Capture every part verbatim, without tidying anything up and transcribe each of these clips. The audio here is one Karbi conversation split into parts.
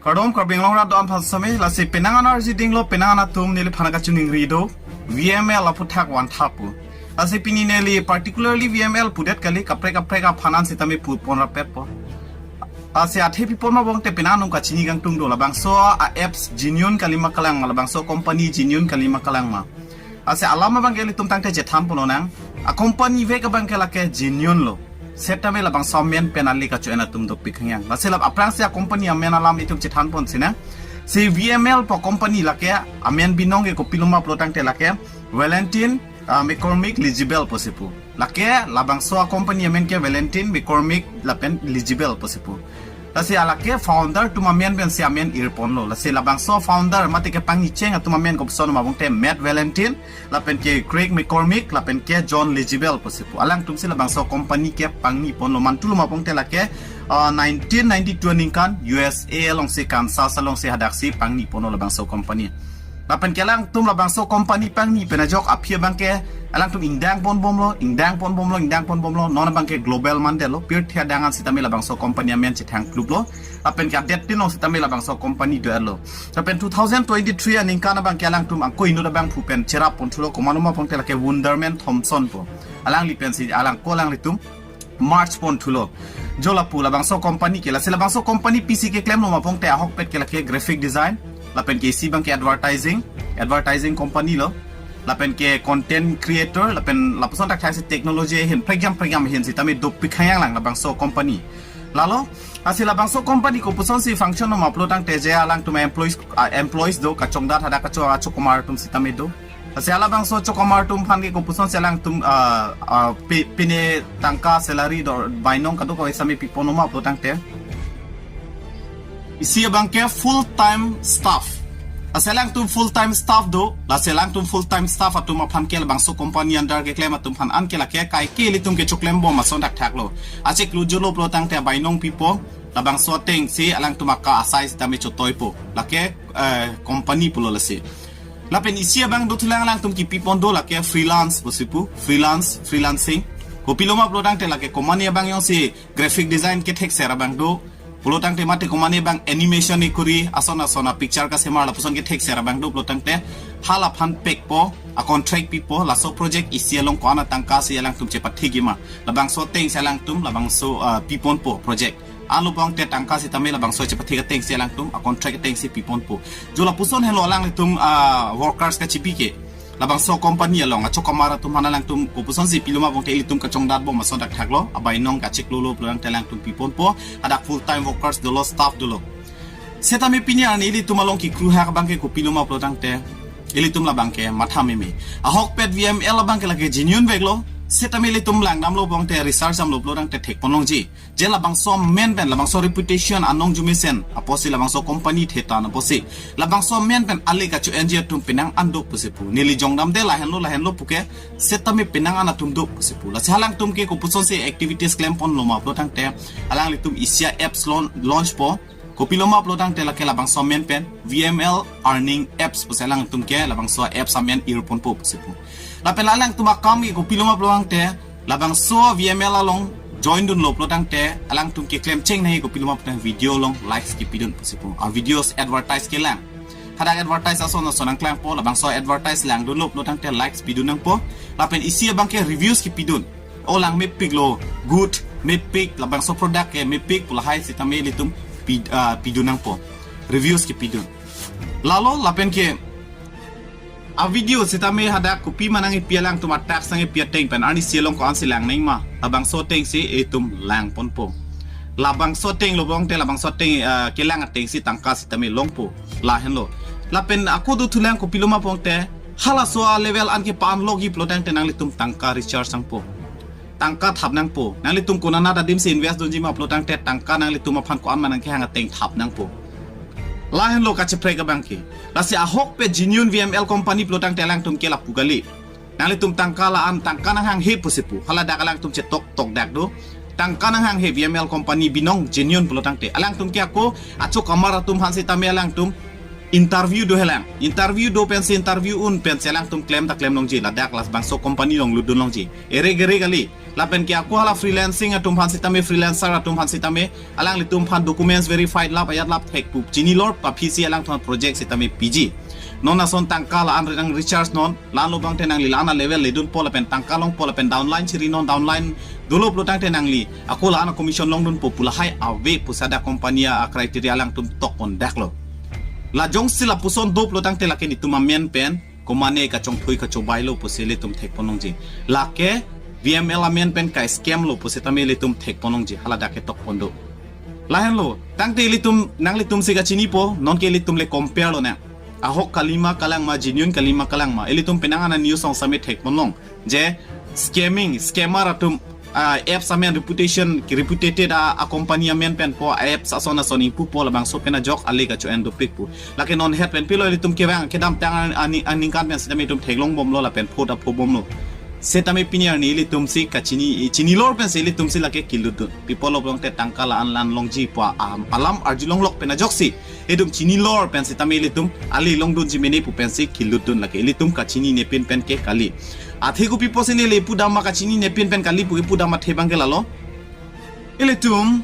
Kardom Karbi Anglong rat do-an aphan sitame, lasi penang an arjudinglo, penang an atum neliphan kachiningri do, V M L aphuthak vanthapo. Lasi pini neli particularly V M L pudet kali, kaprek kaprek aphan an sitame pupon rapetpo. Lasi athe pipon ma bongte penang an atum kachini kangtung do, labangso a-apps genuine kali ma kalang ma, labangso company genuine kali ma kalang ma. Lasi alam abangke ilitum tangte chethan pon lonang. A-company vek abangke lake genuine lo. Setame labangso amen pen ale kacho-en atum dopik hangyang. Lasi lap aphrangsi a-company amen alam itum chethan pon sinang. Si V M L pu company lake amen binong ke kopilo ma pulo tangte lake Valentin, ah, McCormick Legible pusi pu. Lake labangso a-company amen ke Valentin, McCormick lapen Legible pusi pu. Lasi alake founder atum amen pensi amen irponlo. Lasi labangso founder mate kepangni cheng atum amen kopuson ma bongte Matt Valentin, lapen ke Craig McCormick, lapen ke John Legible pusi pu. Alangtumsi labangso company kepangni ponlo, mantulo ma bongte lake, ah, nineteen ninety-two aningkan U S A alongsi, Kansas alongsi hadaksi pangni ponlo labangso company. Lapen ke alangtum labangso company pangni pen ajok aphi abangke alangtum ingdang pon bomlo, ingdang pon bomlo, ingdang pon bomlo, non abangke global mandetlo, pirthe adang an sitame labangso company amen chethang kluplo. Lapen ke adet tin along sitame labangso company do-etlo. Lapen two thousand twenty-three aningkan abangke alangtum angko inut abangphu pen cherap ponthulo, komat ma bongte lake Wunderman Thompson pu. Alangli pensi alangko alanglitum merge ponthulo. Jo lapu labangso company ke, lasi labangso company pisi keklemlo ma bongte ahokpet ke lake graphic design, lapen ke isi abangke advertising, advertising company lo, lapen ke content creator, lapen lapuson thakthak si technology ahin, prekjam prekjam ahin sitame dopik hangyang lang labangso company. Lalo, lasi labangso company kopusonsi function lo ma pulo tangte je alangtum employees, ah, employees do, kachongdat hadak kacho, achokomar atum sitame do. Lasi halabangso achokomar atum aphan ke kopusonsi alangtum, ah, ah, pi-, pine tangka salary do bainong kadokave sitame pipon ma pulo tangte, isi abangke full time staff. Lasi alangtum full time staff do, lasi alangtum full time staff atum aphan ke labangso company under keklem atum aphan an ke lake kaike ilitum kechoklem bom ason thakthak lo. Achiklo jolo pulo tangte bainong pipo, labangso atengsi alangtum aka asai sitame chotoipo. Lake, eh, company pulo lasi. Lapen isi abang dothulang alangtum kipipon do lake freelance pusi pu, freelance, freelancing. Kopilo ma pulo tangte lake komane abang jongsi graphic design kethekser abang do pulo tangte mate komane abang animation ikuri, ason ason a-picture kasemar lapuson kethekser abang do pulo tangte halaphan pekpo, a-contract pipo, laso project isi along ko-an atangka si alangtum chepathikji ma, labangso atengsi alangtum labangso, ah, piponpo project. Anlo bongte tangka sitame labangso chepathik atengsi alangtum a-contract atengsi piponpo. Jo lapuson henlo alanglitum, ah, workers kachipi ke, labangso company along achokomar atum aphan alangtum kopusonsi pilo ma bongte ilitum kachongdat bom ason thakthak lo, abainong kachiklo lo pulo tangte alangtum piponpo, hadak full time workers dolo, staff dolo. Setame pini arni ilitum along kekru hak abangke kopilo ma pulo tangte, ilitum labangke matha meme. Ahokpet V M L abangke lake genuine vek lo, setame ilitum langdamlo bongte, research damlo pulo tangte thekpon longji. Je labangso amen pen, labangso reputation anong jumesen apotsi, labangso company thetan apotsi, labangso amen pen ale kacho-enji atum penang an do pusi pu. Neli jongdamde lahenlo lahenlo puke, setame penang an atum do pusi pu. Lasi halangtum ke kopusonsi activities klempon lo ma pulo tangte, alanglitum isi a-apps laun-, launch po. Kopilo ma pulo tangte lake labangso amen pen V M L earning apps pusi alangtum ke labangso apps amen irponpo pusi pu. Lapen alangtum akam ke kopilo ma pulo tangte, labangso V M L along join dunlo pulo tangte alangtum keklem chengnei kopilo ma pulo tangte video along likes kepidun pusi pu. A-videos advertise kelang. Hadak advertise ason ason nangklangpo, labangso advertise langdunlo pulo tangte likes pidun nangpo. Lapen isi abangke reviews kepidun. O lang mepiklo, good, mepik, labangso product ke mepik pu lahai sitame ilitum pi-, ah, pidun nangpo. Reviews kepidun. Lalo lapen ke a-video sitame hadak kopi ma nangkepi, alangtum attack nangkepi ateng pen arnisi along ko-ansi lang nangma, labangso atengsi itum langponpo. Labangso ateng lo bongte, labangso ateng, ah, kelang atengsi tangka sitame longpo. Lahenlo. Lapen ako dothulang kopilo ma bongte, halaso a-level an kepa-an logji pulo tangte nanglitum tangka recharge nangpo. Tangka thap nangpo. Nanglitum konat adim si invest dunji ma pulo tangte tangka nanglitum aphan ko-an ma nangkehang ateng thap nangpo. Lahenlo kacheprek abangke. Lasi ahokpet genuine V M L company pulo tangte alangtum ke lapu kali. Nanglitum tangka la-an tangka nanghanghe pusi pu. Hala dak alangtum chetok tok dak do. Tangka nanghanghe, V M L company binong genuine pulo tangte. Alangtum ke ako achokomar atum aphan sitame alangtum interview do helang. Interview do pensi interview un pensi alangtum klem ta klem longji, ladak labangso company along lutdun longji. Ere gere kali. Lapen ke ako hala freelancing atum aphan sitame, freelancer atum aphan sitame, alanglitum aphan documents verified lap ayat lap thek pu chinilor pu aphi si alangtum project sitame piji. Non ason tangka la-an re nang recharge non, la-an lo abang te nangli la-an level ledunpo lapen tangka longpo lapen downline chiri non, downline dolo pulo tangte nangli ako la-an commission longdunpo pu lahai ave pu sada company a criteria alangtum tok pon dak lo. La jongsi lapuson do pulo tangte lake netum amen pen komane kachongthui kachobai lo pusi ilitum thek pon longji. Lake V M L amen pen ka scam lo pusitame ilitum thek pon longji. Hala dak ke tok pon do. Lahenlo, tangte ilitum, nanglitum si kachinipo, non ke ilitum le compare lonang. Ahok kalima kalang ma, genuine kalima kalang ma. Ilitum penang an a news along sitame thek pon long. Je scamming, scammer atum, ah, apps amen reputation, reputed a, a company amen pen po, apps ason ason ingpupo labangso pen ajok ale kacho-en dopik pu. Lake non het pen pilo ilitum kevang, kedamtang an, an, aningkan pen sitame itum theklong bomlo lapen pho ta pho bomlo. Setame pini arni ilitum si kachini, chinilor pensi ilitum si lake kelutdun. Pi apotlo pulo tangte tangka la-an la-an longji pu a, alam arjulonglok pen ajoksi itum chinilor pen sitame ilitum ale longdunji mene pu pensi kelutdun lake. Ilitum kachinine pin pen ke kali. Athe kopi pusi neli pudam ma kachinine pin pen kali pu pudam athe abang ke lalo. Ilitum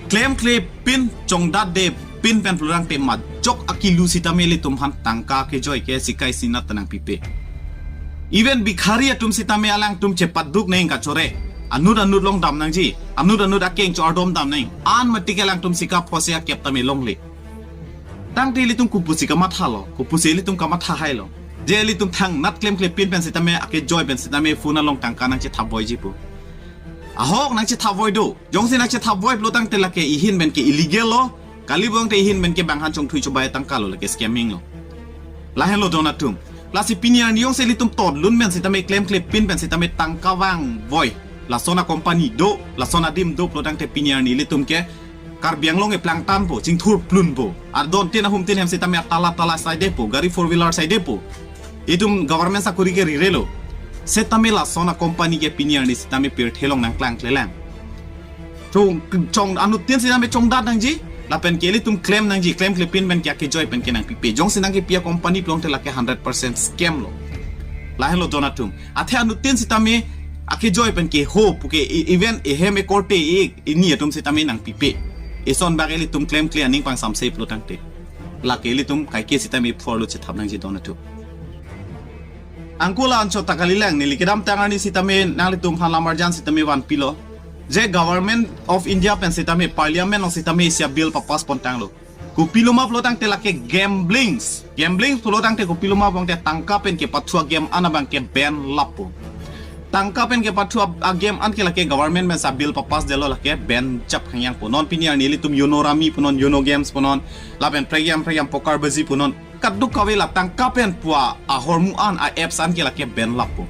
klemkle pin, chongdatde pin pen pulo tangte majok akilu sitame ilitum aphan tangka kejoi ke sikai sinat ta nangpipe. Even bikhari atum sitame alangtum chepaduk neng kachore. Anut anut along dam nangji, anut anut akeng cho-ardom dam neng. An mati ke alangtum sika phose akep tame longle. Tangte ilitum kopusi kamathalo, kopusi ilitum kamatha hailo. Je ilitum thangnat klemkle pin pen sitame akejoi pen sitame phone along tangka nangchethapvoiji pu. Ahok nangchethapvoi do. Jongsi nangchethapvoi pulo tangte lake ihin pen ke illegal lo. Kali pulo tangte ihin pen ke bang aphan chongthui chobai tangka lo, lake scamming lo. Lahenlo don atum. Lasi pini arni jongsi ilitum totlun pen sitame klemkle pin pen sitame tangka vangvoi. Lason a company do, lason adim do pulo tangte pini arni ilitum ke Karbi Anglong eplangtanpo, chingthurplunpo. Adon tin ahum tin hem sitame atala tala saidepo, gari four wheeler saidepo. Itum government sakori ke rirelo. Setame lason a company ke pini arni sitame pirthe along nangklangklelang. Chong, chong anut tin sitame chongdat nangji, lapen ke ilitum klem nangji, klemkle pin pen ke akejoi pen ke nangpipe. Jongsi nangkepi a company pulo tangte lake hundred percent scam lo. Lahenlo don atum. Athe anut tin sitame akejoi pen ke ho pu ke e-, even ehem ekorte e-, ini atum sitame nangpipe. Eson bak ilitum klemkle aning pangsamse pulo tangte. Lake ilitum kaike sitame phu arlo chethap nangji don atum. Angkula anchot ta kalilang, neli kedamtang arni sitame nanglitum aphan lamarjan sitame vanpilo. Je Government of India pen sitame Parliament along sitame isi a bill papass pontanglo. Kopilo ma pulo tangte lake gamblings. Gamblings pulo tangte kopilo ma pulo tangte tangka pen kepathu a game an abang ke ban lappo. Tangka pen kepathu a, a game an ke lake government pen sa bill papass detlo, lake ban chap khangyang pu non. Pini arni ilitum Yono Rummy punon, Yono Games punon, lapen prekjam prekjam poker bazi punon. Kadokave la tangka pen pu a ahormu an, a apps an ke lake ban lappo.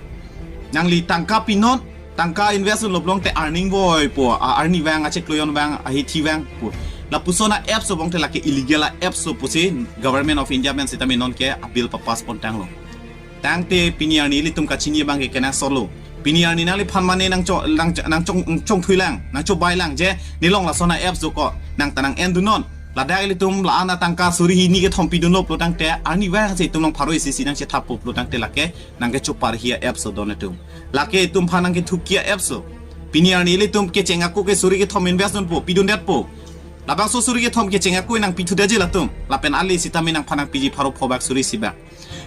Nangli tangka pinon, tangka invest lo pulo tangte earning voipo, a arni vang, achiklo jon vang, ahithi vangpo. Lapuson a apps pulo tangte lake illegal a apps lo pusi Government of India pen sitame non ke a bill papass pontanglo. Tangte pini arni ilitum kachini abang ke kenangsotlo. Pini arni nangliphan mane nangcho-, nang, nangchong, nangchongthuilang, nangchobailang je nelong lason a apps dokok, nang ta nang-endunnon. Ladak ilitum la-an atangka suri hini kethom pidunlo pulo tangte arni vang si itum along pharo isi isi nangchethappo pulo tangte lake nangkechoparhi a apps lo don atum. Lake itum aphan nangkethuki a apps lo. Pini arni ilitum kecheng ako ke suri kethom invest dunpo, pidundetpo. Labangso suri kethom kecheng ako nangpithudetji latum. Lapen ale sitame nangphan nangpiji pharo pho bak suri isi bak.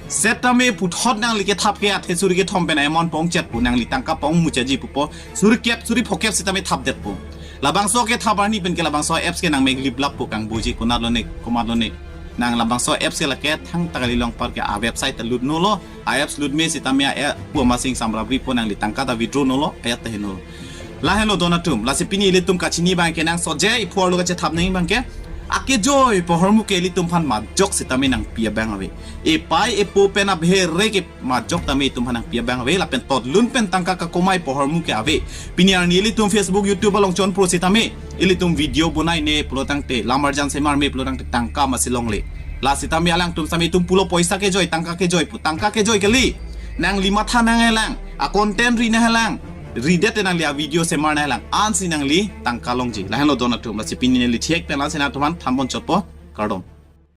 Setame puthot nangli kethap ke athe suri kethom pen amount pongchetpo, nangli tangka pongmuchaji pupo. Suri kep, suri phokep sitame thapdetpo. Labangso kethap arni pen ke labangso apps ke nangmeklip lappo, kangbuji konatlo ne, komatlo ne. Nang labangso apps ke lake thangta kali, long par ke a website ta lutnolo, a apps lutme sitame a app pu amasing samrap ripo, nangli tangka ta withdraw nolo, ayat ta henolo. Lahenlo don atum, lasi pini ilitum kachini abang kenangsot je, iphu arlo kachethap nang abang ke, akejoi pu ahormu ke ilitum aphan majok sitame nangpi abang ave. Epei epo pen abhere ke majok tame itum aphan nangpi abang ave, lapen totlun pen tangka kakomai pu ahormu ke ave. Pini arni ilitum Facebook, YouTube along chonpro sitame, ilitum video bonaine pulo tangte, lamarjan semarme pulo tangte tangka masi longle. La sitame alangtum sitame itum pulo poisa kejoi, tangka kejoi pu, tangka kejoi kali. Nangli matha nanghelang, a content ri nanghelang, ridet te nangli a video semar nanghelang, ansi nangli tangka longji. Lahenlo don atum, lasi pini neli thek pen la-ansi nangtum aphan than ponchotpo, kardom.